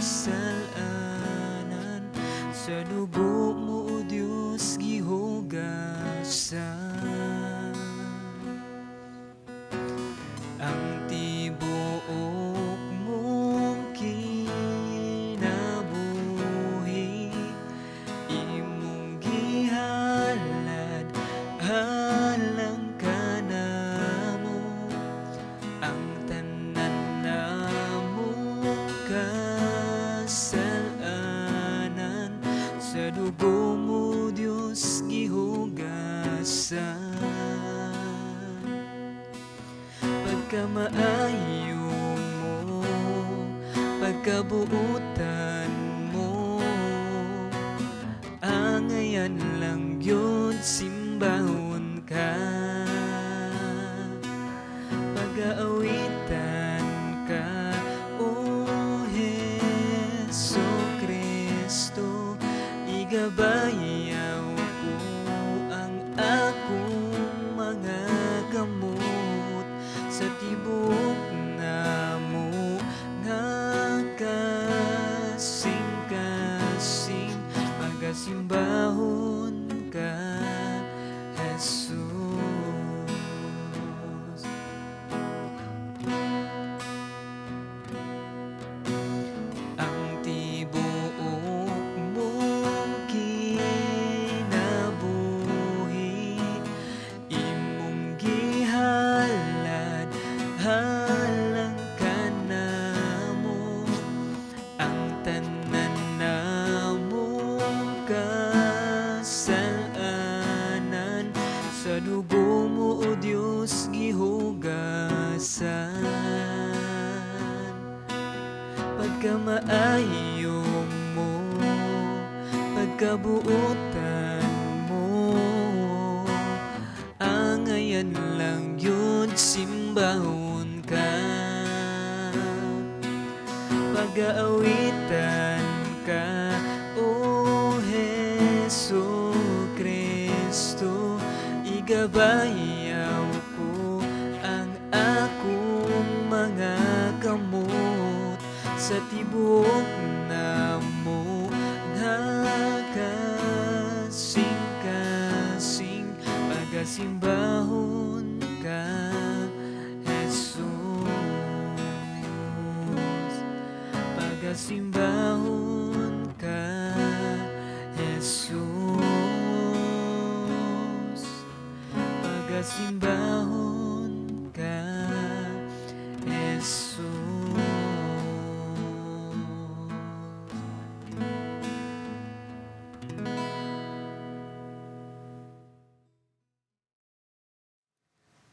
Kasalanan sa dugo mo, O Dios, gihugasan. Ang tibuok mong kinabuhi imong gihalad alang kanamo. Ang tanan namong kasalanan sa dugo mo, Dios, gihugasan. Pagkamaayo mo, pagkabuutan mo, angayan lang yun simbahon ka. Pag-aawitan ka, O Hesu Kristo, igabayaw ko ang akong mga kamot sa tibuok namo nga kasing-kasing pagasimbahon ka, Jesus. Ang tibuok mong kinabuhi imong gihalad alang kanamo. Ang tanan namong kasalanan sa dugo mo, O Dios, gihugasan. Pagkamaayo mo, pagkabuutan mo, angayan lang yun simbahon ka. Pag-aawitan ka, O Hesu Kristo, igabayaw ko ang akong mga kamot sa tibuok namo nga kasing-kasing pagasimbahon ka, Jesus. Pagasimbahon ka, Jesus. Pagasimbahon ka, Jesus.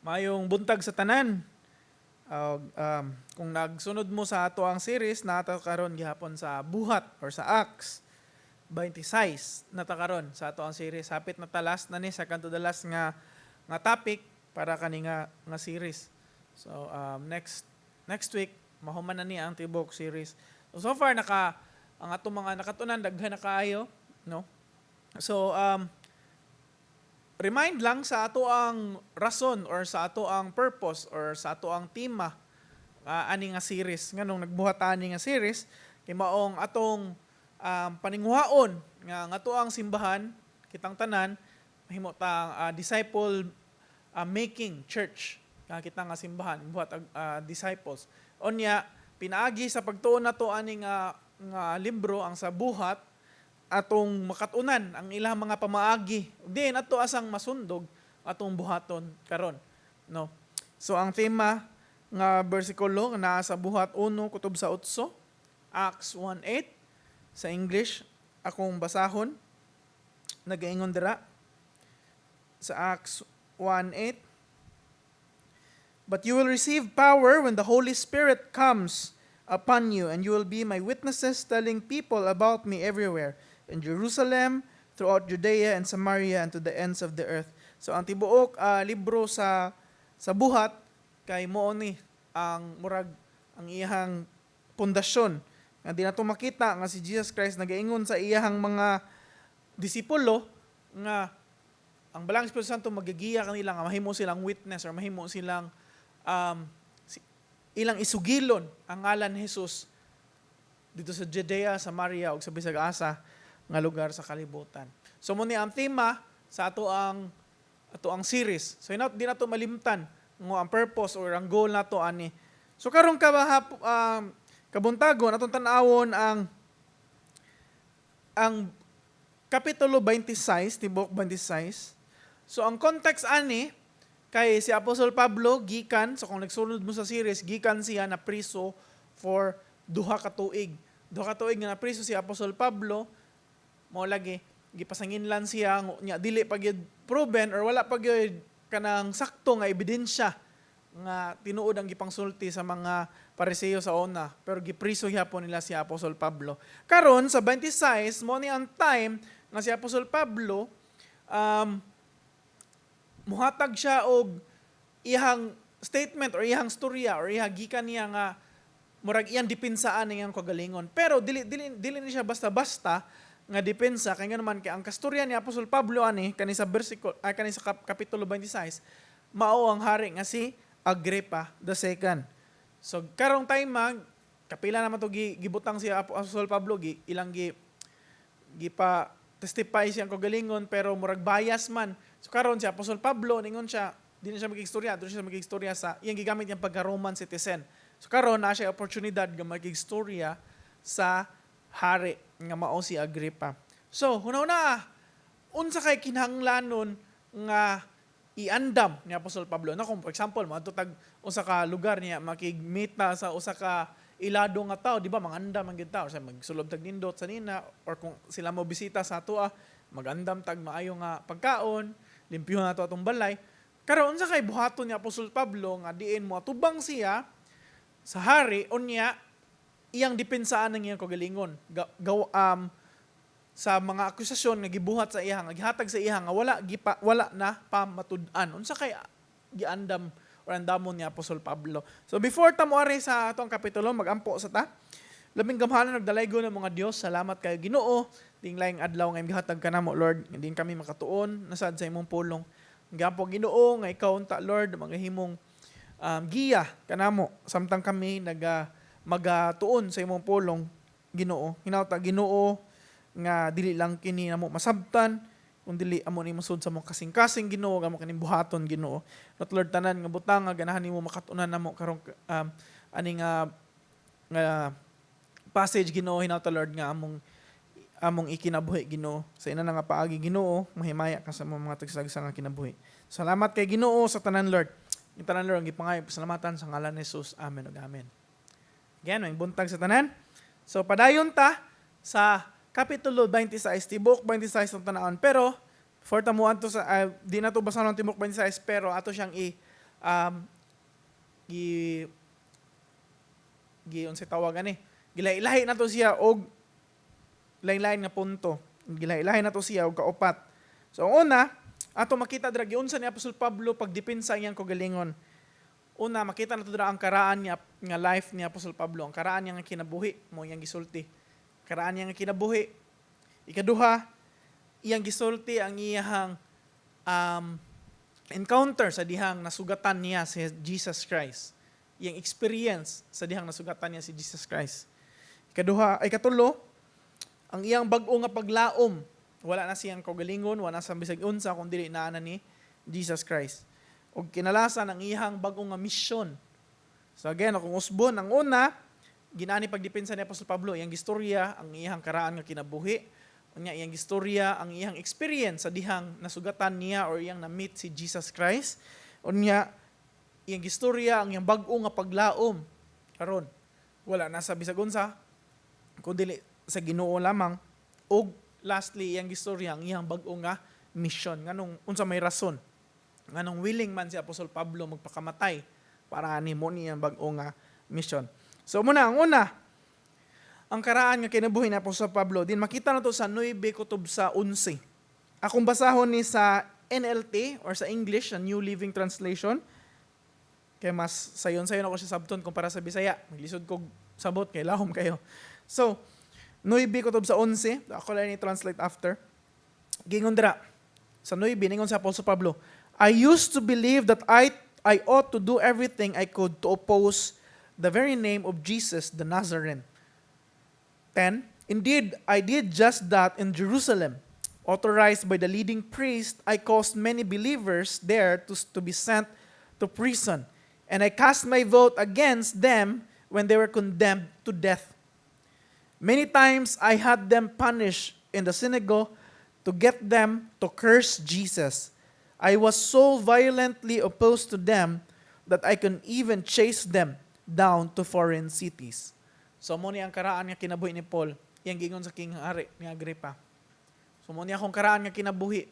Mayong buntag sa tanan. Kung nagsunod mo sa ato ang series, nata karon gihapon sa Buhat or sa Acts 26 nata karon sa ato ang series. Hapit na talas na ni, second to the last nga nga topic para kani nga nga series. So next next week mahuman na ni ang tibok series. So, so far naka ang atong mga nakatunan daghan na kaayo, no? So remind lang sa ato ang rason or sa ato ang purpose or sa ato ang tema ani nga series, nganong nagbuhat ani nga series, kay maong atong paninguhaon nga ang ato ang simbahan, kitang tanan mahimo tang disciple making church, nga kita nga simbahan buhat disciples. Unya pinaagi sa pagtuon nato ani nga nga libro, ang sa Buhat, atong makatunan ang ilang mga pamaagi din ato asang masundog atong buhaton karon, no? So ang tema nga bersikulo nga naa sa Buhat 1 kutob sa 8, Acts 1:8 sa English akong basahon, nagaingon dira sa Acts 1:8, "But you will receive power when the Holy Spirit comes upon you, and you will be my witnesses, telling people about me everywhere, in Jerusalem, throughout Judea and Samaria, and to the ends of the earth." So ang tibuok libro sa Buhat kay mao ni ang murag ang iyang pundasyon nga di nato makita nga si Jesus Christ nagaingon sa iyang mga disipulo nga ang Balang Espiritu Santo magigiya kanila nga mahimo silang witness or mahimo silang ilang isugilon ang ngalan ni Jesus. Didto sa Judea, Samaria ug sa bisag asa nga lugar sa kalibutan. So mao ni ang tema sa ato ang series. So ina di nato malimtan nga ang purpose or ang goal nato ani. So karong kabahap kabuntagon, atong tan-awon ang Kapitulo 26, tibok 26. So ang context ani kay si Apostol Pablo gikan, so kung nagsunod mo sa series, gikan siya na priso for 2 ka tuig. 2 ka tuig nga napriso si Apostol Pablo, mao lagi gipasanginlan siya nya dili pa gyud proven or wala pa gyud kanang sakto nga ebidensya nga tinuod ang gipangsulti sa mga Pariseo sa una, pero gipriso gyapon nila si Apostol Pablo. Karon sa 26, mao ni ang time nga si Apostol Pablo muhatag siya og iyang statement or iyang storya or iyang gikan niya nga murag iyang dipensaan ang iyang kagalingon. Pero dili ni siya basta-basta nga depensa kay naman kay ang kastorya ni Apostol Pablo ani kani sa versikulo ay kani sa kapitulo 26 mao ang hari nga si Agrippa the Second. So karong time mag kapila naman to gibutang si Apostol Pablo, gi, ilang gi gipa testify siyang kagalingon, pero murag bias man. So karon si Apostol Pablo ningon siya di na siya magigstorya, doon siya magigstorya sa iyang gigamit niyang pagka Roman citizen. So karon naa siya oportunidad nga magigstorya sa hari nga mao si Agrippa. So hunaw na unsa kay kinahanglanon nga iandam ni Apostol Pablo na kung, for example, moadto tag usa ka lugar niya makig-meet na sa usa ka ilado nga tao, di ba mangandam ang gyud tao sa magsulob tag nindot sa nina, or kung sila mo bisita sa atoa, magandam tag maayo nga pagkaon, limpyuhan nato atong balay. Karon, unsa kay buhaton ni Apostol Pablo nga diin mo atubang siya sa hari, unya iyang depensaan ang iyang kagalingon sa mga akusasyon nga gibuhat sa iya, nga gihatag sa iya nga wala na pamatud-an? Unsa kay giandam or andamon ni Apostol Pablo? So before ta moari sa atong kapitulo, magampo sa ta. Labing gamhanan ug dalaygon nga Dios, salamat kayo, Ginoo, ding laing adlaw nga imong gihatag kanamo, Lord, nga diin kami makatuon nasad sa imong pulong. Gampo, Ginoo, nga ikaw unta, Lord, magahimong giya kanamo samtang kami naga magatuon sa imong pulong, Ginoo. Hinawta, Ginoo, nga dili lang kini namo masabtan kung dili amo ni masud sa among kasing-kasing, Ginoo, nga amo kining buhaton, Ginoo. Not Lord, tanan nga butang nga ganahan nimo makatunan namo karong ani nga passage, Ginoo, hinawta, Lord, nga among ikinabuhi, Ginoo. Sa ina nga paagi, Ginoo, mahimaya ka sa among mga tagsagsa nga kinabuhi. Salamat kay Ginoo sa tanan, Lord. Yung tanan, Lord, ang gipangayo pasalamatan sa ngalan ni Jesus. Amen ug amen. Again, maayong buntag sa tanan. So padayon ta sa Kapitulo 26, tibok 26 ang tanawon. Pero for tamuan to sa di na to basahan ang tibok 26, pero ato siyang i um, gi gi unsay tawag ani? Gilahi-lahi na to siya og lain-lain nga punto. Gilahi-lahi na to siya og kaupat. So ang una, ato makita dira giunsa ni Apostol Pablo pagdepensa iyang kagalingon. Una, makita nato dira ang karaan niya nga life ni Apostol Pablo, ang karaan niya nga kinabuhi, mao iyang gisulti. Karaan niya nga kinabuhi. Ikaduha, iyang gisulti ang iyang encounter sa dihang nasugatan niya si Jesus Christ. Iyang experience sa dihang nasugatan niya si Jesus Christ. Ikaduha, ay katulo, ang iyang bag-o nga paglaom. Wala na siyang kaugalingon, wala na sa bisag unsa kung dili naa na ni Jesus Christ. Og kinalasan, ang iyang bag-o nga misyon. So again, kung usbon, ang una, ginani pagdepensa ni Apostol Pablo, iyang gistorya ang iyang karaan nga kinabuhi. Unya, iyang gistorya ang iyang experience sa dihang nasugatan niya or iyang na-meet si Jesus Christ. Unya, iyang gistorya ang iyang bag-o nga paglaom. Karon, wala na sa bisag unsa kung dili sa Ginoo lamang. Og lastly, iyang gistorya ang iyang bag-o nga mission. Nganong unsa may rason nganong willing man si Apostol Pablo magpakamatay para ani mo niyang bag-o nga mission. So muna ang una, ang karaan nga kinabuhi ni Apostol Pablo din makita na to sa 9 kutob sa 11. Akong basahon ni sa NLT or sa English, sa New Living Translation. Kaya mas sayon-sayon ako siya sabton kumpara sa Bisaya. Maglisod kog sabot kay lahom kayo. So, 9 kutob sa 11, ako lang ni translate after. Gingon dira sa 9, ningon sa Apostol Pablo, "I used to believe that I ought to do everything I could to oppose the very name of Jesus the Nazarene." 10, "Indeed, I did just that in Jerusalem. Authorized by the leading priest, I caused many believers there to be sent to prison. And I cast my vote against them when they were condemned to death. Many times I had them punished in the synagogue to get them to curse Jesus. I was so violently opposed to them that I can even chase them down to foreign cities." So mao ni ang karaan nga kinabuhi ni Paul, iyang giingon sa King Hari ni Agrippa. So mao ni akong karaan nga kinabuhi.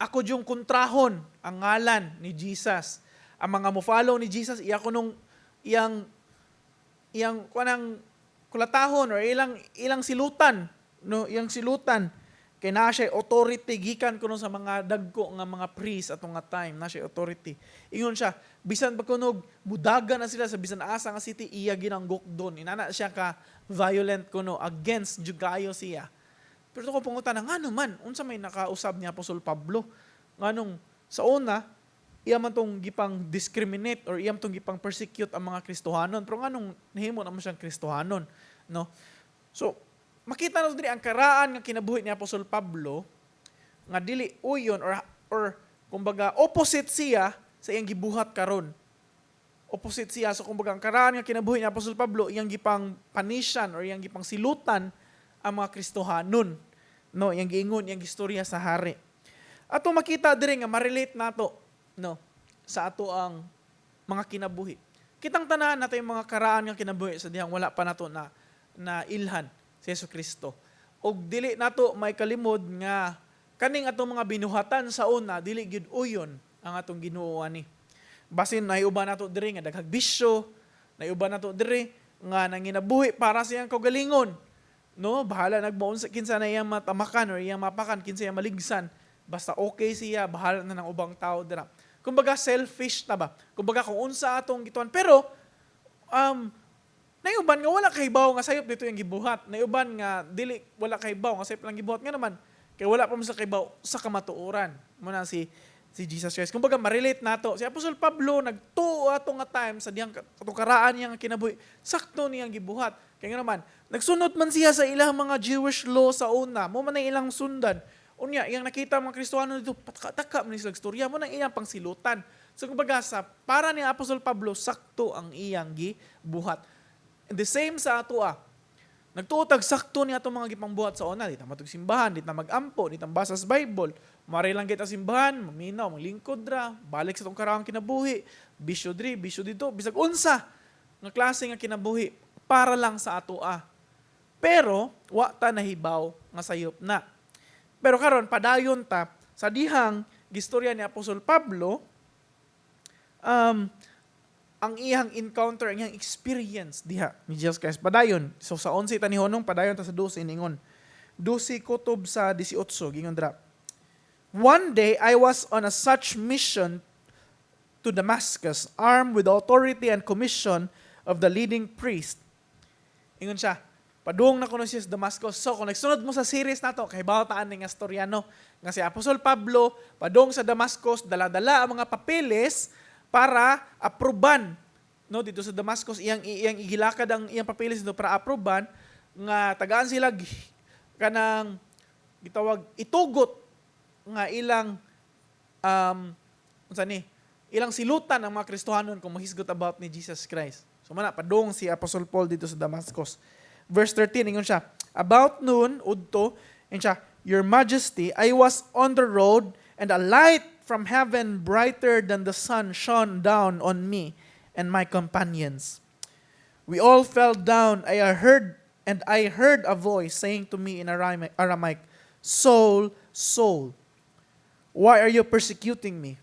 Ako yung kontrahon ang ngalan ni Jesus. Ang mga mo-follow ni Jesus, iya ko nung iyang iyang kanang kulatahon or ilang ilang silutan, no, iyang silutan kay naa siya authority gikan kuno sa mga dagko nga mga priest atong nga time. Naa siya authority. Ingon siya, bisan pa kunog mudagan na sila sa bisan asa nga city, iya ginanggok doon. Inana siya ka violent kuno, against jud kaayo siya. Pero ko pangutana, ngano man, unsa may nakausab ni Apostol Pablo, nganong sa una iya man tong gipang discriminate or iya man tong gipang persecute ang mga Kristohanon, pero nganong nahimo naman siyang Kristohanon, no? So makita na diri ang karaan nga kinabuhi ni Apostol Pablo nga dili uyon or kumbaga opposite siya sa iyang gibuhat karon. Opposite siya. So kumbaga ang karaan nga kinabuhi ni Apostol Pablo, iyang gipang panisyan or iyang gipang silutan ang mga Kristohanon, no? Iyang giingon, iyang gistorya sa hari. Ato makita diri nga ma-relate nato, no, sa ato ang mga kinabuhi. Kitang tanan nato yung mga karaan nga kinabuhi sa dihang wala pa nato na na ilhan si Yesu Kristo. Og dili nato may kalimod nga kaning atong mga binuhatan sa una, dili gyud uyon ang atong Ginoo ani. Basin naiuban nato diri nga daghag bisyo, naiuban nato diri nga nanginabuhi para sa iyang kaugalingon. No, bahala nagmaon sa kinsa na iyang matamakan or iyang mapakan, kinsa iyang maligsan. Basta okay siya, bahala na ng ubang tao dira. Kumbaga selfish ta ba? Kumbaga kung unsa atong gituan. Pero naiuban nga wala kahibaw nga sayop dito yung gibuhat. Naiuban nga dili wala kahibaw nga sayop lang gibuhat nga naman kay wala pa man sa kahibaw sa kamatuoran. Mao na si Jesus Christ. Kumbaga ma-relate nato. Si Apostol Pablo nagtuo ato nga time sa diyang katong karaan niya nga kinabuhi. Sakto niyang gibuhat. Kaya nga naman, nagsunod man siya sa ilang mga Jewish law sa una. Mao man ang ilang sundan. Unya, iyang nakita mga Kristohano dito, pataka-taka man sila istorya. Mao nang iyang pangsilutan. So kumbaga sa para ni Apostol Pablo, sakto ang iyang gibuhat. And the same sa ato ah. Nagtuo tag sakto ni atong mga gipangbuhat sa una, di ta matug simbahan, di ta magampo, di ta basa sa Bible. Mari lang kita simbahan, maminaw, maglingkod ra, balik sa atong karaang kinabuhi, bisyo diri, bisyo dito, bisag unsa nga klase nga kinabuhi para lang sa ato ah. Pero wa ta nahibaw nga sayop na. Pero karon padayon ta sa dihang gistorya ni Apostol Pablo, ang iyang encounter, ang iyang experience diha ni Jesus Christ. Padayon. So sa 11 ta nihunong, padayon ta sa 12 ningon. 12 kutob sa 18 gingon dra. "One day I was on a such mission to Damascus, armed with authority and commission of the leading priest." Ingon siya, padung na kuno siya sa Damascus. So kung nagsunod mo sa series nato, kay taan ni nga storya, no, nga si Apostol Pablo padung sa Damascus, dala-dala ang mga papeles para aproban, no, dito sa Damascus. Iyang igilakad ang iyang papeles dito para aproban nga tagaan sila kanang gitawag itugot nga ilang unsa ni ilang silutan ang mga Kristohanon kung mahisgot about ni Jesus Christ. So mana padung si Apostle Paul dito sa Damascus. Verse 13, ingon siya, "About noon," udto, ingon siya, "Your Majesty, I was on the road and a light from heaven brighter than the sun shone down on me and my companions. We all fell down. I heard a voice saying to me in Aramaic, 'Saul, Saul, why are you persecuting me?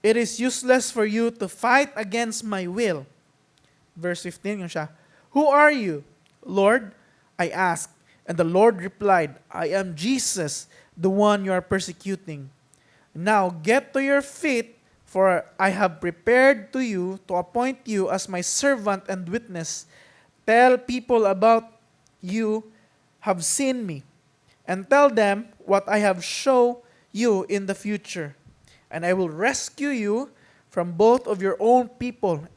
It is useless for you to fight against my will.'" Verse 15 yun siya. "Who are you, Lord?' I asked. And the Lord replied, 'I am Jesus, the one you are persecuting. Now get to your feet, for I have prepared to you to appoint you as my servant and witness. Tell people about you have seen me, and tell them what I have shown you in the future. And I will rescue you from both of your own people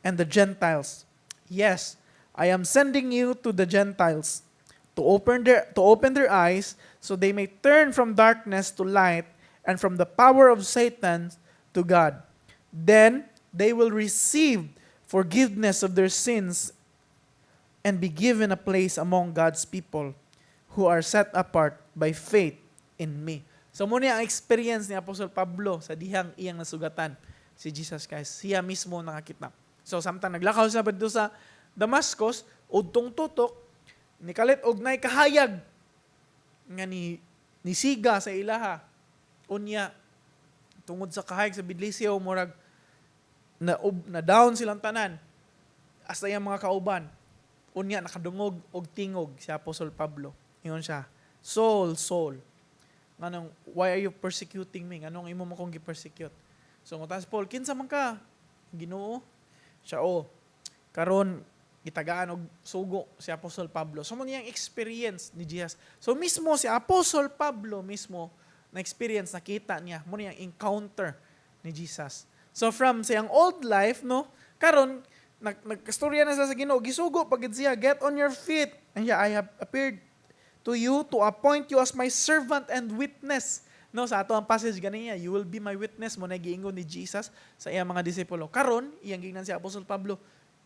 and the Gentiles. Yes, I am sending you to the Gentiles to open their eyes so they may turn from darkness to light and from the power of Satan to God. Then they will receive forgiveness of their sins and be given a place among God's people who are set apart by faith in me." So mao ni ang experience ni Apostol Pablo sa dihang iyang nasugatan si Jesus Christ. Siya mismo nakakita. So samtang naglakaw siya dito sa Damascus, udtong tutok, nikalit og nay kahayag nga ni nisiga sa ilaha. Unya, tungod sa kahayag sa bidlisiw, murag na down silang tanan hasta iyang mga kauban. Unya nakadungog og tingog si Apostol Pablo. Ingon siya, "Saul, Saul, nganong why are you persecuting me? Nganong imo mo kong gi-persecute?" So ngutana si Paul, "Kinsa man ka, Ginoo?" Siya, oh, karon gitagaan og sugo si Apostol Pablo. So mao niyang experience ni Jesus. So mismo si Apostol Pablo mismo na experience, nakita niya mao niyang encounter ni Jesus. So from siyang old life, no, karon nagkastorya na siya sa Ginoo, gisugo pagid siya, "Get on your feet. And yeah, I have appeared to you to appoint you as my servant and witness." No, sa ato ang passage ganiya, "You will be my witness," mao na giingon ni Jesus sa iyang mga disipulo. Karon, iyang giingnan si Apostol Pablo,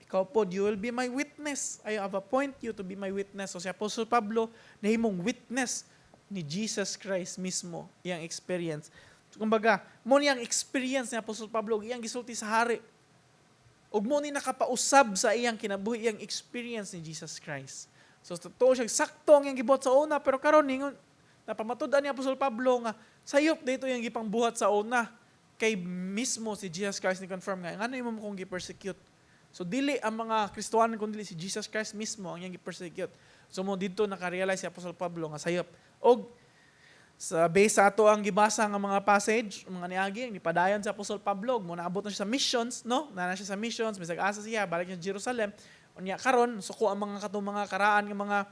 "Ikaw po, you will be my witness. I have appoint you to be my witness." So si Apostol Pablo, nahimong witness ni Jesus Christ mismo, iyang experience. So, kumbaga, mao niyang experience ni Apostol Pablo, iyang gisulti sa hari. Ug mao ni nakapausab sa iyang kinabuhi, iyang experience ni Jesus Christ. So totoo siya, sakto ang iyang gibuhat sa una, pero karon ningon napamatud-an ni Apostol Pablo nga sayop dito yung gipangbuhat sa una kay mismo si Jesus Christ ni confirm nga ngano imo mo kong gi-persecute. So dili ang mga Kristohanon kundi si Jesus Christ mismo ang iyang gi-persecute. So mao didto naka-realize si Apostol Pablo nga sayop. Og sa base sa ato ang gibasa nga mga passage, mga niagi, nipadayon si Apostol Pablo, mo naabot na siya sa missions, no? Na siya sa missions, bisag asa siya, balik siya sa Jerusalem. Unya karon suko ang mga katong mga karaan nga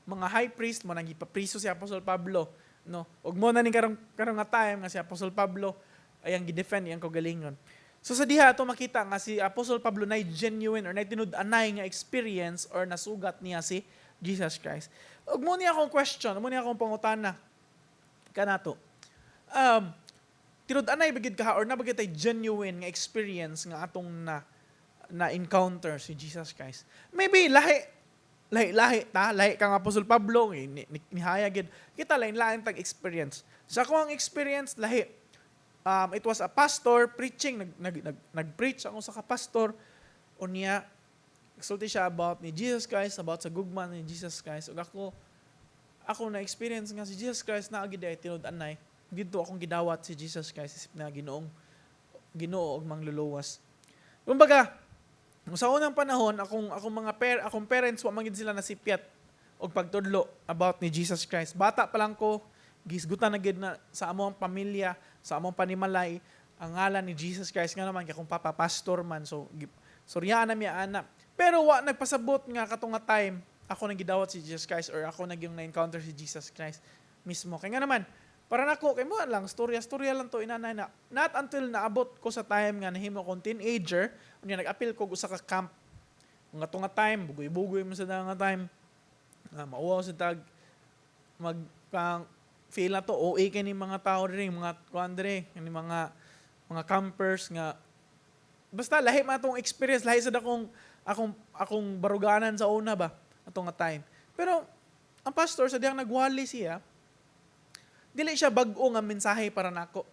mga high priest mao nang gipapriso si Apostol Pablo, no? Ug mao na ni karong karong nga time nga si Apostol Pablo ay ang gidefend iyang kaugalingon. So sa diha ato makita nga si Apostol Pablo nay genuine or nay tinud-anay nga experience or nasugat niya si Jesus Christ. Ug mao ni akong question, mao ni akong pangutana kanato. Tinud-anay ba gid ka or naa ba gyud tay genuine nga experience nga atong na na encounter si Jesus Christ? Maybe lahi lahi lahi ta, lahi kang Apostol Pablo eh, nihayag gid. Kita lain lain tag experience. Sa ako ang experience lahi. It was a pastor preaching, nag nag nag nag-preach ako sa ka-pastor, unya nagsulti siya about ni Jesus Christ, about sa gugma ni Jesus Christ. Ug ako na experience nga si Jesus Christ naa gid ay tinud-anay. Didto akong gidawat si Jesus Christ isip na Ginoo ug mangluluwas. Kumbaga, sa unang panahon akong mga akong parents, wa man gid sila nasipyat og pagtudlo about ni Jesus Christ. Bata pa lang ko, gisgutan na gid na sa among pamilya, sa among panimalay ang ngalan ni Jesus Christ, nga naman kay akong papa pastor man, so suryaan na mi ana. Pero wa nagpasabot nga katong nga time ako nang gidawat si Jesus Christ or ako nagyung na-encounter si Jesus Christ mismo. Kaya nga naman, para nako kay mo lang storya storya lang to inanay na, not until naabot ko sa time nga nahimo akong teenager, unya nag-apil ko og usa ka camp. Nga to nga time, bugoy-bugoy mo sa nga time nga mauwaw sa tag mag kang feel na to OA kay ni mga tao diri, mga kuan diri, ni mga campers nga basta lahi man atong experience, lahi sad akong baruganan sa una ba ato nga time. Pero ang pastor, sa dihang nagwali siya, dili siya bag-o nga mensahe para nako.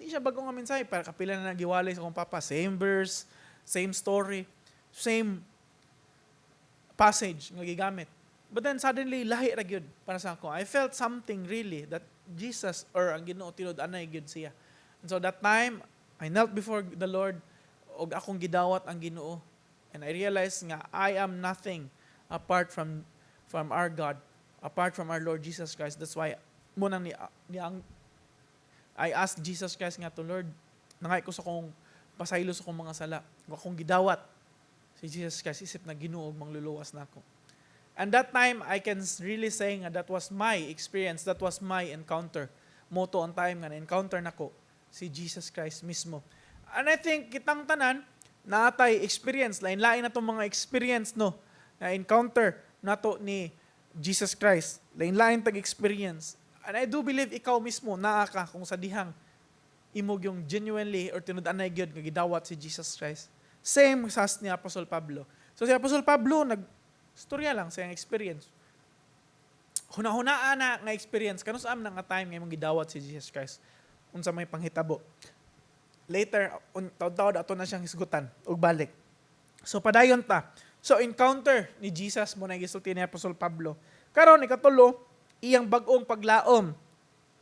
Di siya bag-o nga mensahe para kapila na nagiwali sa akong papa, same verse, same story, same passage nga gigamit. But then suddenly lahi ra gyud para sa ako. I felt something really that Jesus or ang Ginoo tinud-anay gyud siya. And so that time I knelt before the Lord og akong gidawat ang Ginoo and I realized nga I am nothing apart from our God, apart from our Lord Jesus Christ. That's why mao nang ni ang I asked Jesus Christ nga to, "Lord, nangay ko sa kong pasaylo sa akong mga sala." Ug akong gidawat si Jesus Christ isip na Ginoo ug mangluluwas nako. And that time, I can really say nga that was my experience, that was my encounter. Mao to ang time nga na-encounter nako si Jesus Christ mismo. And I think kitang tanan, naa tay experience, lain-lain na itong mga experience, no? Na encounter nato ni Jesus Christ. Lain-lain tag experience. And I do believe ikaw mismo naa ka kung sa dihang imong yung genuinely or tinud-anay gyud nga gidawat si Jesus Christ. Same sa ni Apostol Pablo. So si Apostol Pablo nag storya lang sa iyang experience. Huna-hunaa na nga experience kanus am na nga time nga imong gidawat si Jesus Christ, unsa may panghitabo. Later, taud-taud ato na siyang hisgutan ug balik. So padayon ta. So encounter ni Jesus mo na gisulti ni Apostol Pablo. Karon, ikatulo, iyang bag-ong paglaom.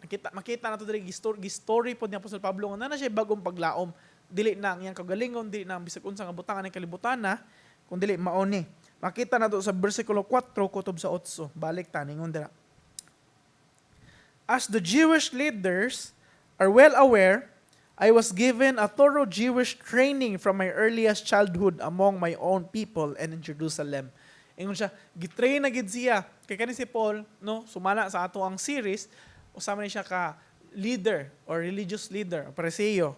Nakita makita nato diri, gi-story pod ni Apostol Pablo nga naa na siya bag-ong paglaom. Dili na ang iyang kagalingon, dili na ang bisag unsa nga butang aning kalibutan na, kun dili mao ni. Makita nato sa bersikulo 4 kutob sa 8. Balik ta ningon dira. "As the Jewish leaders are well aware, I was given a thorough Jewish training from my earliest childhood among my own people and in Jerusalem." Ingon siya, gitrain na gid siya. Kay kani si Paul, no, sumala sa ato ang series, usa man ni siya ka leader or religious leader, Pariseo.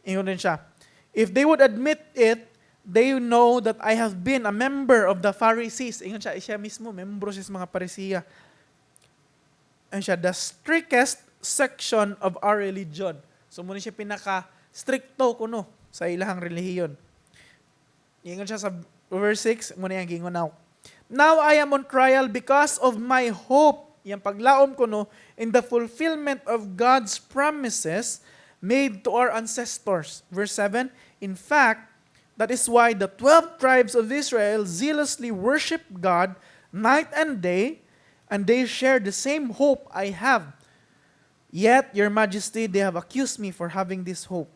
Ingon din siya, "If they would admit it, they know that I have been a member of the Pharisees." Ingon siya, siya mismo, membro siya sa mga Parisiya. And siya, "the strictest section of our religion." So muna siya pinaka stricto kuno sa ilahang relihiyon. Ingon siya sa verse 6, muna yung gingon now. "Now I am on trial because of my hope," yung paglaom ko no, "in the fulfillment of God's promises made to our ancestors." Verse 7, "In fact, that is why the 12 tribes of Israel zealously worship God night and day, and they share the same hope I have. Yet, Your Majesty, they have accused me for having this hope.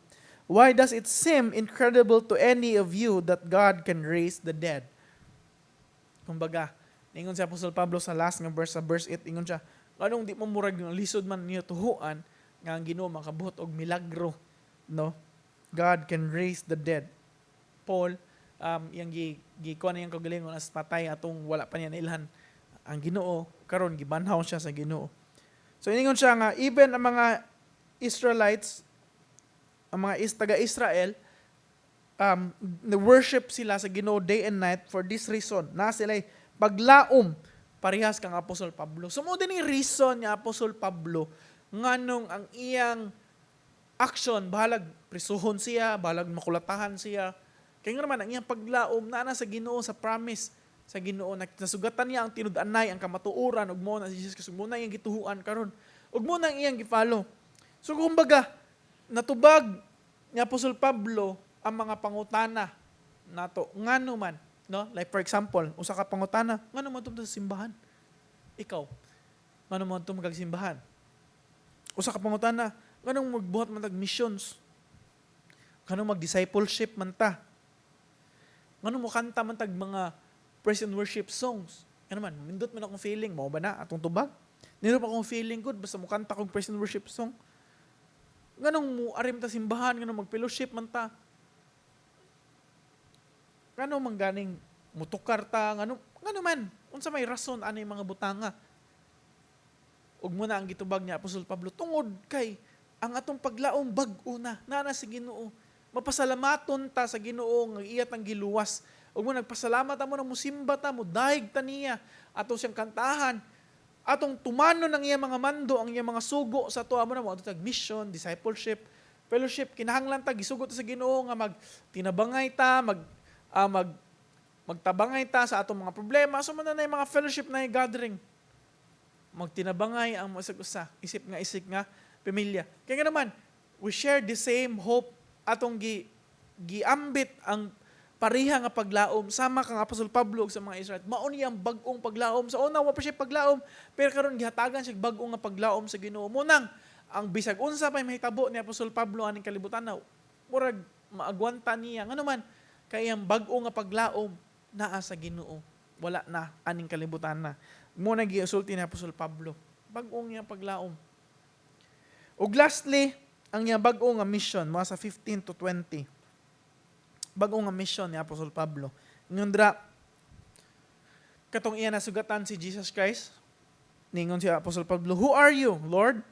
Why does it seem incredible to any of you that God can raise the dead?" Kumbaga, ningon si Apostol Pablo sa last nga verse, sa verse 8, ingon siya, anong di mo murag nga lisod man niyo tuhuan nga ang Ginoo makabuhat og milagro, no? God can raise the dead. Paul, iyang gi gi kuan iyang kagalingon as patay atong wala pa niya nailhan ang Ginoo, karon gibanhaw siya sa Ginoo. So ingon siya nga even ang mga Israelites, ang mga taga-Israel, worship sila sa Ginoo day and night for this reason. Na sila paglaom parehas kang Apostol Pablo. So mo din yung reason ni Apostol Pablo nganong ang iyang action, bahalag prisuhon siya, bahalag makulatahan siya. Kaya nga naman ang iyang paglaom naa na sa Ginoo, sa promise sa Ginoo. Nasugatan niya ang tinud-anay, ang kamatuoran ug mo na si Jesus Christ, mo na iyang gituhuan karon. Ug mo na ang iyang gi-follow. So kumbaga, natubag ni Apostol Pablo ang mga pangutana nato ngano man, no? Like for example, usa ka pangutana, ngano man sa simbahan? Ikaw, ngano man to magsimbahan? Usa ka pangutana, nganong magbuhat man tag missions? Nganong mag-discipleship man ta? Ngano mo kanta man tag mga praise and worship songs? Ano man, nindot man akong feeling, mao ba na atong tubag? Nindot pa akong feeling good basta mo kanta kong praise and worship song. Nganong mo arim ta simbahan, nganong mag-fellowship man ta? Ngano man ganing mutukar ta, ngano ngano man, unsa may rason ani mga butanga? Ug muna ang gitubag ni Apostol Pablo tungod kay ang atong paglaom bag-o na, naa na sa Ginoo. Mapasalamaton ta sa Ginoo nga iya tang giluwas. Ug mo nagpasalamat ta mo na musimba ta, mo dayeg ta niya, ato siyang kantahan, atong tumanon ang iya mga mando, ang iya mga sugo sa ato mo na mo tag mission, discipleship, fellowship. Kinahanglan ta gisugo ta sa Ginoo nga mag tinabangay ta, mag ah, mag magtabangay ta sa atong mga problema. So man na yung mga fellowship na yung gathering. Magtinabangay ang isag usa, isip nga isip nga pamilya. Kaya nga naman, we share the same hope, atong gi giambit ang pareha nga paglaom sama kang Apostol Pablo ug sa mga Israel. Mao niya ang bag-ong paglaom. Sa una wa pa siya paglaom, pero karon gihatagan siya bag-ong nga paglaom sa Ginoo. Munang ang bisag unsa pa mahitabo ni Apostol Pablo aning kalibutan na murag maagwanta niya. Ngano man kay ang bag-o nga paglaom naa sa Ginoo. Wala na aning kalibutan na. Mo na gisulti ni Apostol Pablo. Bag-ong iyang paglaom. Ug lastly, ang iyang bag-o nga mission mga sa 15 to 20. Bag-o nga mission ni Apostol Pablo. Ingon dra, katong iya nasugatan si Jesus Christ, ningon si Apostol Pablo, "Who are you, Lord?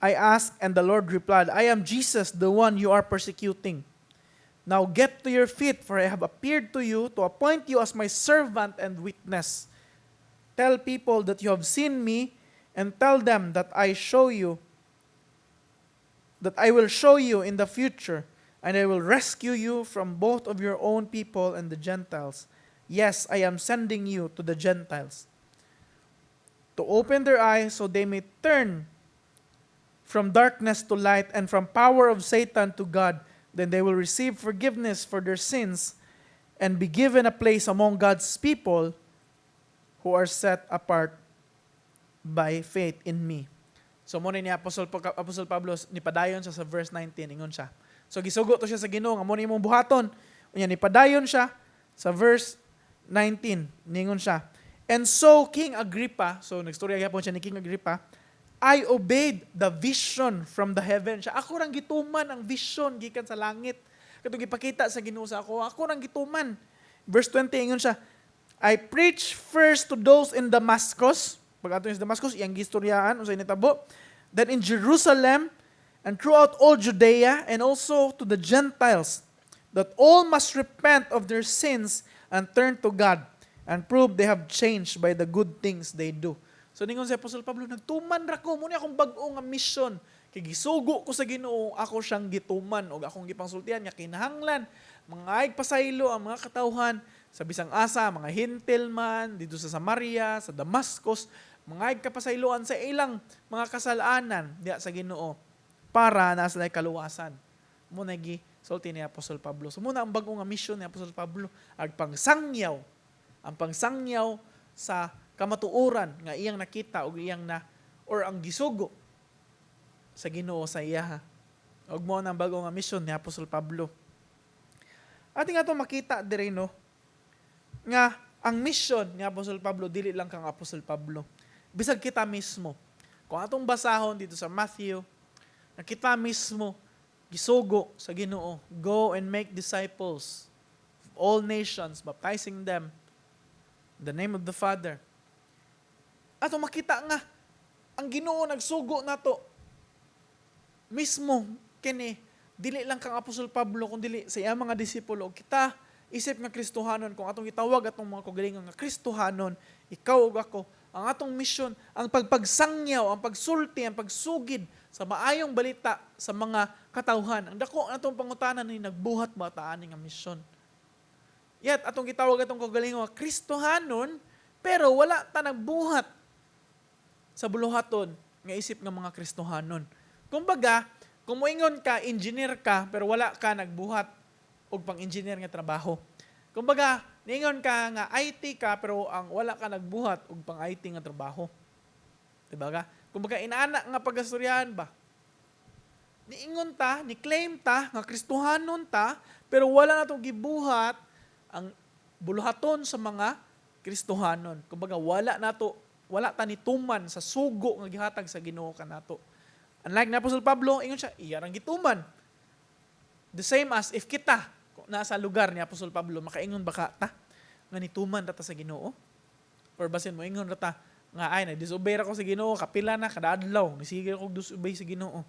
I asked, and the Lord replied, 'I am Jesus, the one you are persecuting.' "Now get to your feet, for I have appeared to you to appoint you as my servant and witness. Tell people that you have seen me, and tell them that I will show you in the future, and I will rescue you from both of your own people and the Gentiles. Yes, I am sending you to the Gentiles to open their eyes so they may turn from darkness to light and from power of Satan to God. Then they will receive forgiveness for their sins and be given a place among God's people who are set apart by faith in me." So mao ni Apostle Pablo, nipadayon siya sa verse 19, ingon siya. So gisugo to siya sa Ginoo nga mao ni imong buhaton. Unya nipadayon siya sa verse 19, ningon siya. "And so King Agrippa," so nagstorya gyapon siya ni King Agrippa, "I obeyed the vision from the heaven." Siya, ako rang gituman ang vision gikan sa langit. Katong gipakita sa Ginoo sa ako, ako rang gituman. Verse 20, ingon siya, "I preach first to those in Damascus." Pag ato sa Damascus, iyang gistoryaan unsay nitabo. "Then in Jerusalem and throughout all Judea and also to the Gentiles, that all must repent of their sins and turn to God and prove they have changed by the good things they do." So ningon si Apostol Pablo, nagtuman ra ko, mao ni akong bag-o nga mission. Kay gisugo ko sa Ginoo, ako siyang gituman ug akong gipangsultihan nga kinahanglan mga pasaylo ang mga katawhan sa bisang asa, mga Hentil man dito sa Samaria, sa Damascus, mga kapasayloan sa ilang mga kasalanan diya sa Ginoo para naa sila kaluwasan. Mao na gisulti ni Apostol Pablo. So mao na ang bag-o nga mission ni Apostol Pablo, ang pangsangyaw, ang pangsangyaw sa kamatuoran nga iyang nakita og iyang na or ang gisugo sa Ginoo sa iya. Ug mao na ang bag-o nga mission ni Apostol Pablo. Ating ato makita diri, no, nga ang mission ni Apostol Pablo dili lang kang Apostol Pablo. Bisag kita mismo. Kung atong basahon dito sa Matthew, na kita mismo gisugo sa Ginoo, "Go and make disciples of all nations, baptizing them in the name of the Father." Ato makita nga ang Ginoo nagsugo nato mismo kini, dili lang kang Apostol Pablo kun dili sa iyang mga disipulo. Kita isip nga Kristohanon, kung atong gitawag atong mga kaugalingon nga Kristohanon, ikaw ug ako, ang atong misyon ang pagpagsangyaw, ang pagsulti, ang pagsugid sa maayong balita sa mga katawhan. Ang dako atong pangutana ni, nagbuhat ba ta ani nga misyon? Yet atong gitawag atong kaugalingon nga Kristohanon, pero wala ta nagbuhat sa buluhaton nga isip nga mga Kristohanon. Kumbaga, kung moingon ka, engineer ka, pero wala ka nagbuhat og pang-engineer nga trabaho. Kumbaga, niingon ka nga IT ka, pero ang wala ka nagbuhat og pang-IT nga trabaho. Diba ka? Kumbaga, inaana nga pag-asturyahan ba? Niingon ta, ni claim ta nga Kristohanon ta, pero wala na gibuhat ang buluhaton sa mga Kristohanon. Kumbaga, wala nato, wala ta nituman sa sugo nga gihatag sa Ginoo kanato. Unlike ni Apostol Pablo, ingon siya, iya rang gituman. The same as if kita kung nasa lugar ni Apostol Pablo, makaingon ba ka ta nga nituman ra ta sa Ginoo? Or basin mo ingon ra ta nga ay, nag-disobey ra ko sa Ginoo, kapila na kada adlaw, nisige ko disobey sa Ginoo.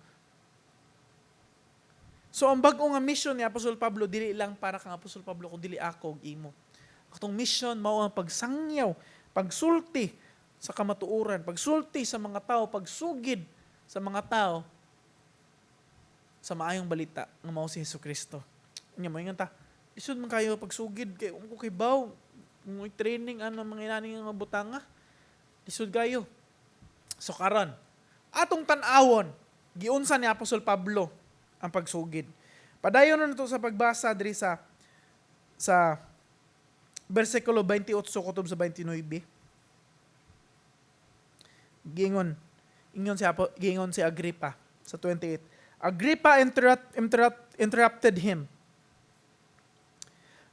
So ang bag-o nga mission ni Apostol Pablo dili lang para kang Apostol Pablo kun dili ako ug imo. Atong mission mao ang pagsangyaw, pagsulti sa kamatuoran, pagsulti sa mga tao, pagsugid sa mga tao sa maayong balita nga mao si Jesu Kristo. Nya mo ingon ta, isod man kayo pagsugid kay kung ko kay baw, kung may training ano mga inani nga butanga. Lisod kayo. So karon, atong tan-awon giunsa ni Apostol Pablo ang pagsugid. Padayon na nato sa pagbasa diri sa bersikulo 28 kutob sa 29. Gingon ingon si Apo, gingon si Agrippa sa 28. Agrippa interrupted him.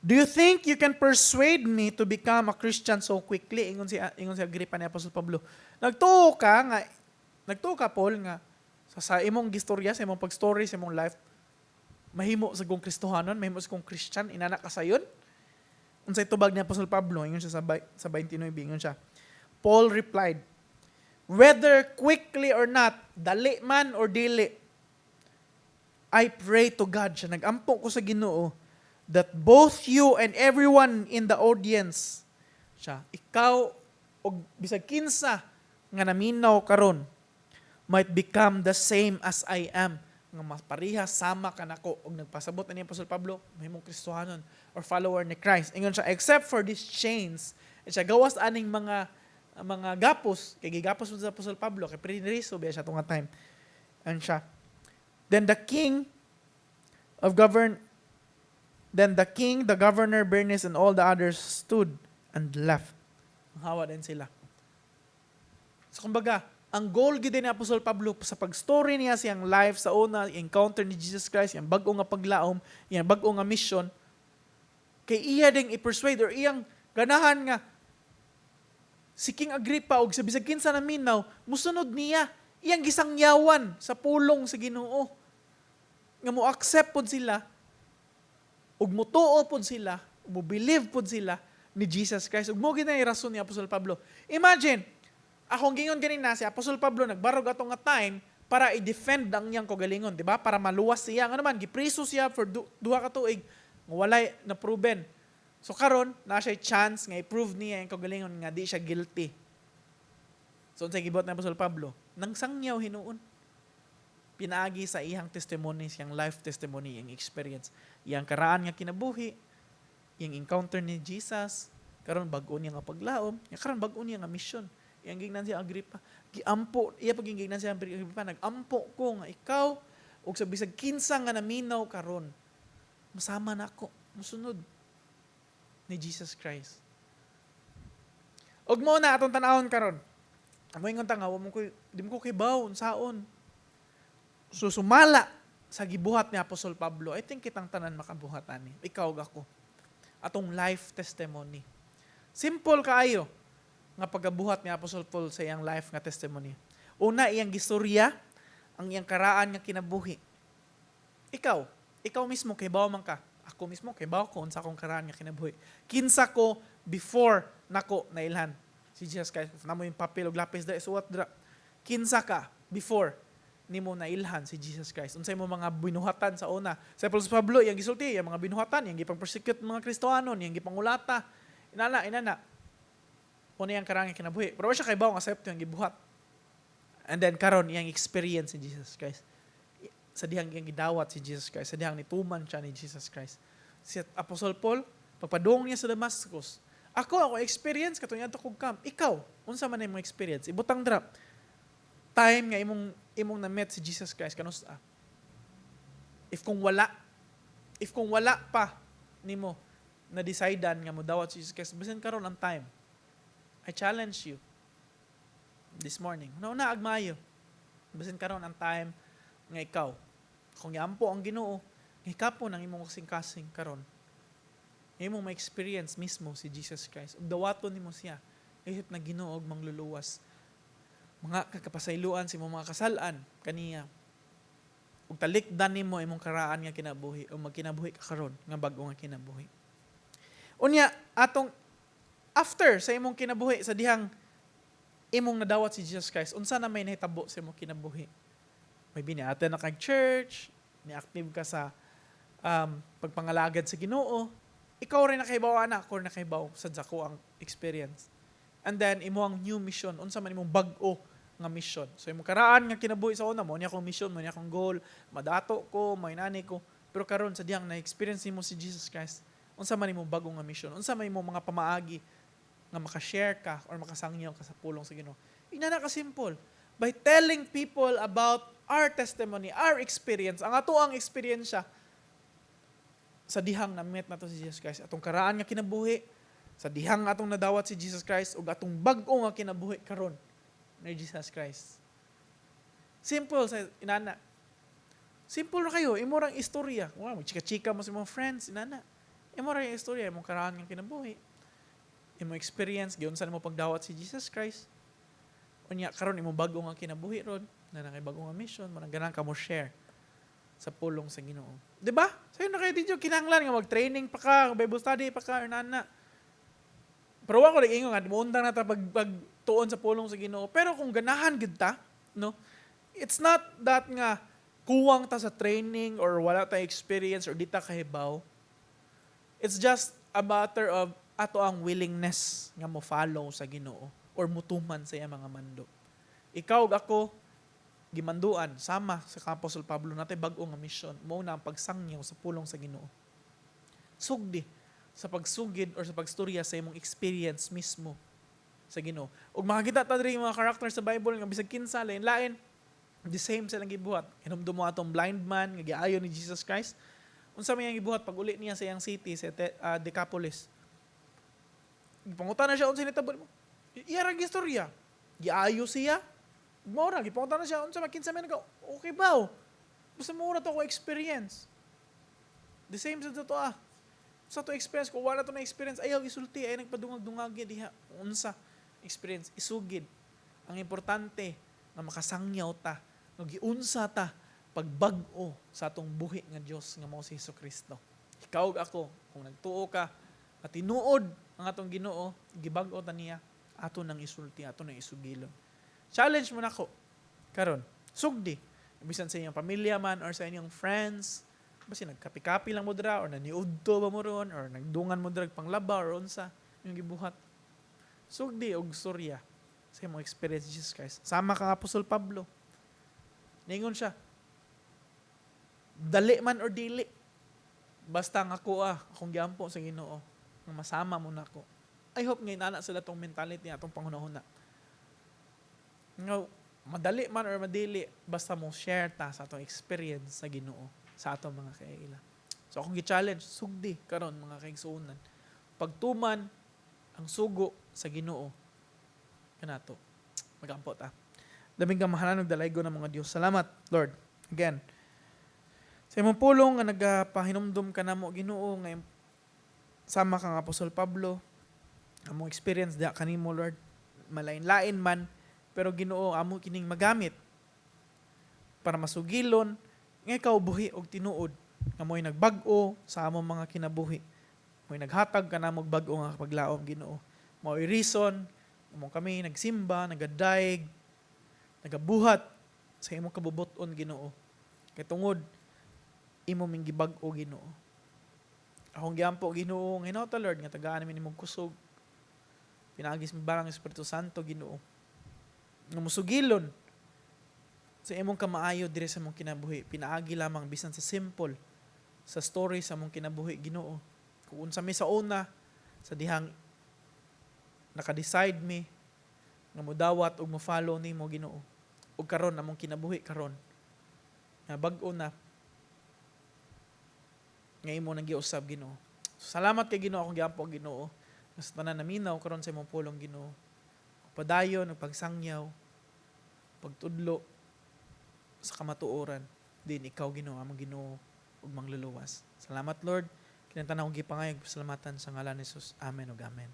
"Do you think you can persuade me to become a Christian so quickly?" Ingon si Agrippa ni Apostol Pablo. Nagtuo ka, Paul, nga sa imong gistorya, sa imong pagstory, sa imong life, mahimo sa kong Kristohanon, mahimo sa kong Christian, inana ka sayon? Unsay tubag ni Apostol Pablo? Ingon siya sa 29, ingon siya. Paul replied, "Whether quickly or not, dali man or dili, I pray to God," siya, nagampo ko sa Ginoo, that both you and everyone in the audience," siya, ikaw og bisag kinsa nga naminaw karon, "might become the same as I am," nga mapareha sama kanako. Og nagpasabot ani Apostol Pablo, mahimong Kristohanon or follower ni Christ. Ingon siya, "except for these chains," siya, gawas aning mga gapos, kay gigapos mo sa Apostol Pablo kay priniso biya siya tunga time. And siya, "Then the king, the governor, Bernice, and all the others stood and left." Hawa din sila. So kumbaga, ang goal gid ni Apostol Pablo sa pag-story niya siyang life sa una, encounter ni Jesus Christ, iyang bag-o nga paglaom, iyang bag-o nga mission, kay iya ding i-persuade or iyang ganahan nga si King Agrippa og sa bisag kinsa naminaw musunod niya, iyang gisangyawan sa pulong sa Ginoo nga mo accept pod sila ug mutuo pod sila, mo believe pod sila ni Jesus Christ. Ug mao gyud na rason ni Apostol Pablo. Imagine, akong gingon ganina, si Apostol Pablo nagbarog ato nga time para i-defend ang iyang kagalingon, di ba? Para maluwas siya. Nga naman, gipriso siya for 2 ka tuig nga walay na proven. So karon, na siya chance nga i-prove niya ang kagalingon nga di siya guilty. So unsay gibuhat ni Apostol Pablo? Nang sangyaw hinuon. Pinaagi sa iyang testimony, siyang life testimony, iyang experience, iyang karaan nga kinabuhi, iyang encounter ni Jesus, karon bag-o niya nga paglaom, ya karon bag-o niya nga mission. Iyang gingnan si Agrippa, giampo, iya pag gingnan si Agrippa, "Nagampo ko nga ikaw ug sa bisag kinsa nga naminaw karon, masama nako, musunod ni Jesus Christ." Ug mo na atong tan-awon karon. Amo ingon ta nga wa mo ko di mo ko kibaw unsaon. So sumala sa gibuhat ni Apostol Pablo, I think kitang tanan makabuhat ani. Ikaw ug ako. Atong life testimony. Simple kaayo nga pagabuhat ni Apostol Paul sa iyang life nga testimony. Una, iyang gistorya ang iyang karaan nga kinabuhi. Ikaw mismo kay man ka. Ako mismo kay ko unsa akong karaan nga kinabuhi. Kinsa ko before nako nailhan si Jesus Christ. Namo yung papel ug lapis dira, isuwat dira. Kinsa ka before nimo nailhan si Jesus Christ? Unsay mo mga binuhatan sa una? Sa Apostol Pablo, iyang gisulti, iyang mga binuhatan, iyang gipang persecute mga Kristohanon, iyang gipangulata. Inana, inana. Una iyang karaan nga kinabuhi. Pero wa siya kaybaw nga accept yung gibuhat. And then karon iyang experience si Jesus Christ. Sa dihang iyang gidawat si Jesus Christ, sa dihang nituman siya ni Jesus Christ. Si Apostol Paul, pagpadung niya sa Damascus, ako experience katong adto kog camp. Ikaw, unsa man imong experience? Ibutang dira. Time nga imong na-met si Jesus Christ kanus ah. If kung wala pa nimo na decidean nga mo dawat si Jesus Christ, bisan karon ang time. I challenge you this morning. No na agmayo. Bisan karon ang time nga ikaw kung giampo ang Ginoo, nga hikapon ang imong kasing-kasing karon. Nga imong ma-experience mismo si Jesus Christ. Ug dawaton nimo siya. Isip na Ginoo ug mangluluwas. Mga kakapasayloan sa imong mga kasalan kaniya. Ug talikdan nimo imong karaan nga kinabuhi o magkinabuhi ka karon nga bag-o nga kinabuhi. Unya atong after sa imong kinabuhi sa dihang imong nadawat si Jesus Christ, unsa na may nahitabo sa imong kinabuhi? Maybe ni-attend na kag church, ni-active ka sa pagpangalagad sa Ginoo. Ikaw rin nakahibaw ana, ako rin nakahibaw sa ako ang experience. And then imo ang new mission, unsa man imong bag-o nga mission? So imong karaan nga kinabuhi sa una, mo niya akong mission, mo niya akong goal, madato ko, may nani ko. Pero karon sa dihang na-experience nimo si Jesus Christ, unsa man imong bag-o nga mission? Unsa man imong mga pamaagi nga makashare ka or makasangyaw ka sa pulong sa Ginoo? Inana ka simple. By telling people about our testimony, our experience, ang ato ang experience sa dihang na-meet nato si Jesus Christ, atong karaan nga kinabuhi, sa dihang atong nadawat si Jesus Christ, ug atong bag-o nga kinabuhi karon ni Jesus Christ. Simple sa inana. Simple ra kayo, imo rang istorya. Kung magchika-chika mo sa imong friends, inana. Imo ra yung istorya, imong karaan nga kinabuhi. Imong experience, giunsa nimo pagdawat si Jesus Christ. Unya karon imong bag-o nga kinabuhi ron, na nakay bag-o nga mission, mo nang ganahan ka mo share sa pulong sa Ginoo. 'Di ba? Sayo na kayo dito kinahanglan nga mag-training pa ka, Bible study pa ka or nana. Pero wa ko ingon nga muundang na ta pag pagtuon sa pulong sa Ginoo. Pero kung ganahan gid ta, no? It's not that nga kuwang ta sa training or wala ta experience or di ta kahibaw. It's just a matter of ato ang willingness nga mo follow sa Ginoo or mutuman sa iyang mga mando. Ikaw ug ako gimanduan sama sa Apostol Pablo, natay bag-o nga mission, mao na ang pagsangyaw sa pulong sa Ginoo. Sugdi sa pagsugid or sa pagstorya sa imong experience mismo sa Ginoo. Ug makakita ta diri mga character sa Bible nga bisag kinsa lain-lain, the same silang gibuhat. Hinumdum mo atong blind man nga giayo ni Jesus Christ. Unsa may iyang gibuhat pag uli niya sa iyang city sa Decapolis? Gipangutana siya, "Unsa nitabo nimo?" Iya ra gistorya. Giayo siya. Mao ra gipangutana siya, "Unsa man, kinsa man ka?" "Okay ba?" Oh. Basta mao ra to ako experience. The same sa to ah. Sa to experience, kung wala to na experience, ayaw isulti, ay nagpadungag-dungag diha. Unsa experience, isugid. Ang importante nga makasangyaw ta, nga giunsa ta pagbag-o sa atong buhi nga Dios nga mao si Kristo. Ikaw ug ako, kung nagtuo ka at tinuod ang atong Ginoo, gibag-o ta niya, ato nang isulti, ato nang isugilon. Challenge mo nako karon. Sugdi bisan sa inyong pamilya man or sa inyong friends, basta nagkapi-kapi lang mo dira or naniudto ba mo ron or nagdungan mo dira panglaba or unsa yung gibuhat. Sugdi og storya sa imong experience Jesus Christ. Sama kang Apostol Pablo. Ningon siya, "Dali man or dili, basta nga ako ah, akong giampo sa Ginoo, nga masama mo nako." I hope ngayon ana sila tong mentality atong panghunahuna. Nga madali man or madili, basta mo share ta sa atong experience sa Ginoo sa atong mga kaila. So akong gi-challenge, sugdi karon, mga kaigsuonan. Pagtuman ang sugo sa Ginoo kanato. Magampo ta. Labing kamahalan ug dalaygon ng mga Dios. Salamat, Lord. Again, sa imong pulong nga nagapahinumdum ka namo, Ginoo, nga sama kang Apostol Pablo, among experience diha kanimo, Lord, malain-lain man, pero Ginoo, amo kining magamit para masugilon nga ikaw buhi og tinuod nga mo'y nagbag-o sa among mga kinabuhi. Mo'y naghatag ka namo og bag-o nga paglaom, Ginoo. Mao'y reason mo kami nagsimba, nagadayeg, nagabuhat sa imong kabubut-on, Ginoo. Kay tungod imo ming gibag-o, Ginoo. Akong giampo, Ginoo, nga hinota, Lord, nga tagaan namin imong kusog. Pinaagi sa barang Espiritu Santo, Ginoo. Nga musugilon sa imong kamaayo diri sa imong kinabuhi. Pinaagi lamang bisan sa simple sa story sa imong kinabuhi, Ginoo. Kung unsa mi sa una sa dihang naka-decide mi nga modawat ug mo-follow nimo, Ginoo. Ug karon among kinabuhi karon nga bag-o na nga imo nang giusab, Ginoo. So, salamat kay Ginoo. Akong giampo, Ginoo, nga sa tanan naminaw karon sa imong pulong, Ginoo. Padayon ug pagsangyaw, pagtudlo sa kamatuoran din ikaw, Ginoo, among Ginoo ug mangluluwas. Salamat, Lord. Kinantan akong gipangayog pasalamatan sa ngalan ni Jesus. Amen ug amen.